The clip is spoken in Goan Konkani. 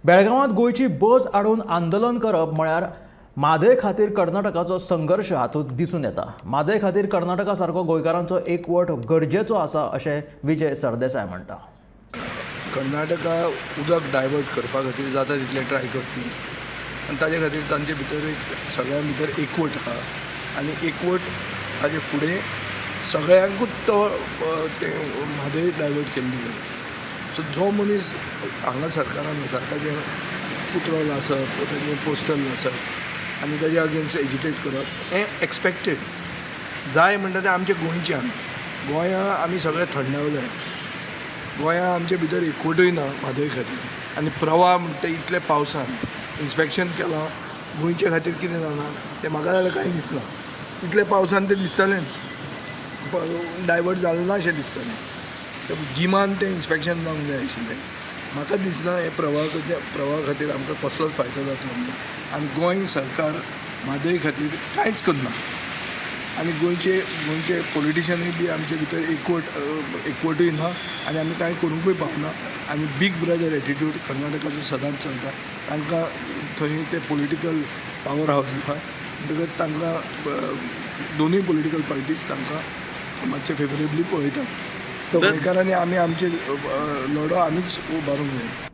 बेळगांवांत गोंयची बस आडोवन आंदोलन करप म्हळ्यार म्हादय खातीर कर्नाटकाचो संघर्श हातूंत दिसून येता. म्हादय खातीर कर्नाटका सारको गोंयकारांचो एकवट गरजेचो आसा अशें विजय सरदेसाय म्हणटा. कर्नाटका उदक डायवर्ट करपा खातीर जाता तितलें ट्राय करतली आनी ताजे खातीर तांचे भितर एक सगळ्यां भितर एकवट आहा आनी एकवट ताजे फुडें सगळ्यांकूच तो तें म्हादय डायवर्ट केल्ली जाय. सो जो मनीस हांगा सरकारान आसा ताजें कुत्रो लासप, ताजें पोस्टर लासप आनी ताजे अगेन्स्ट एजिटेट करप हें एक्सपेक्टेड. जाय म्हणटा तें आमच्या गोंयच्यान, गोंया आमी सगळे थंडावले. गोंया आमचे भितर एकवटूय ना म्हादय खातीर आनी प्रवाह म्हणटा इतले पावसान इन्स्पेक्शन केलां गोंयचे खातीर कितें जाणा तें म्हाका जाल्यार कांय दिसना. इतले पावसान तें दिसतलेंच, डायवर्ट जालें ना अशें दिसतलें. तर गिमान तें इन्स्पेक्शन जावंक जाय आशिल्लें. म्हाका दिसना हे प्रवाहा खातीर आमकां कसलोच फायदो जातलो म्हणून. आनी गोंय सरकार म्हादय खातीर कांयच करना आनी गोंयचे गोंयचे पॉलिटिशनूय बी आमचे भितर एकवटूय ना आनी आमी कांय करूंकूय पावना. आनी बीग ब्रदर एटिट्यूड कर्नाटकाचो सदांच चलता. तांकां थंय ते पॉलिटिकल पावर हावज आहा म्हणटकच तांकां दोनूय पॉलिटिकल पार्टीज तांकां मातशे फेवरेबली पळयतात. गोंयकारांनी आमी आमचे लढो आमीच उबारूंक जाय.